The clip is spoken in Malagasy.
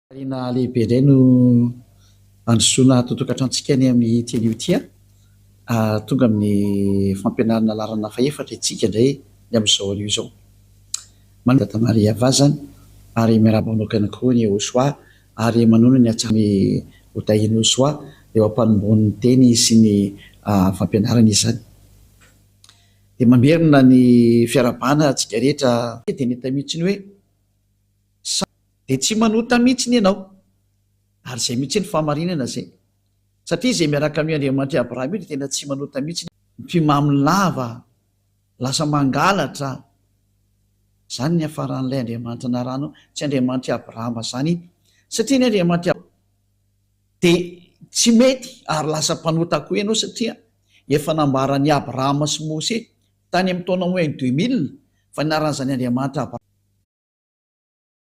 Fahoriana lehibe indray no handrosoana ato an-tokantranontsika any amin'ity anio ity an! Tonga amin'ny fampianarana laharana fahefatra isika indray ny amin'izao anio izao. Manana Dada Maria Vazana ary miarahaba manokana koa ny Josoa ary manonona ny hatsaran'ny ho tahian'i Josoa eo am-panombohan'ny teny sy ny fampianarana izany. Dia mamerina ny fiarahabana antsika rehetra. Dia nahita mihitsy ny hoe. Sa dia tsy manota mihitsiny ianao? Ary izay mihitsy ny fahamarinana izay. Satria izay miaraka amin'io Andriamanitr'i Abrahama io dia tena tsy manota mihitsiny. Mpimamo lava, lasa mangalatra. Izany ny hiafaran'ilay Andriamanitra narahanao. Tsy Andriamanitr'i Abrahama izany. Satria ny Andriamanitr'i Abrahama dia tsy mety ary lasa mpanota koa ianao satria efa nambaran'i Abrahama sy Mose tany amin'ny taona moins 2000 fa ny anaran'izany Andriamanitra Abrahama.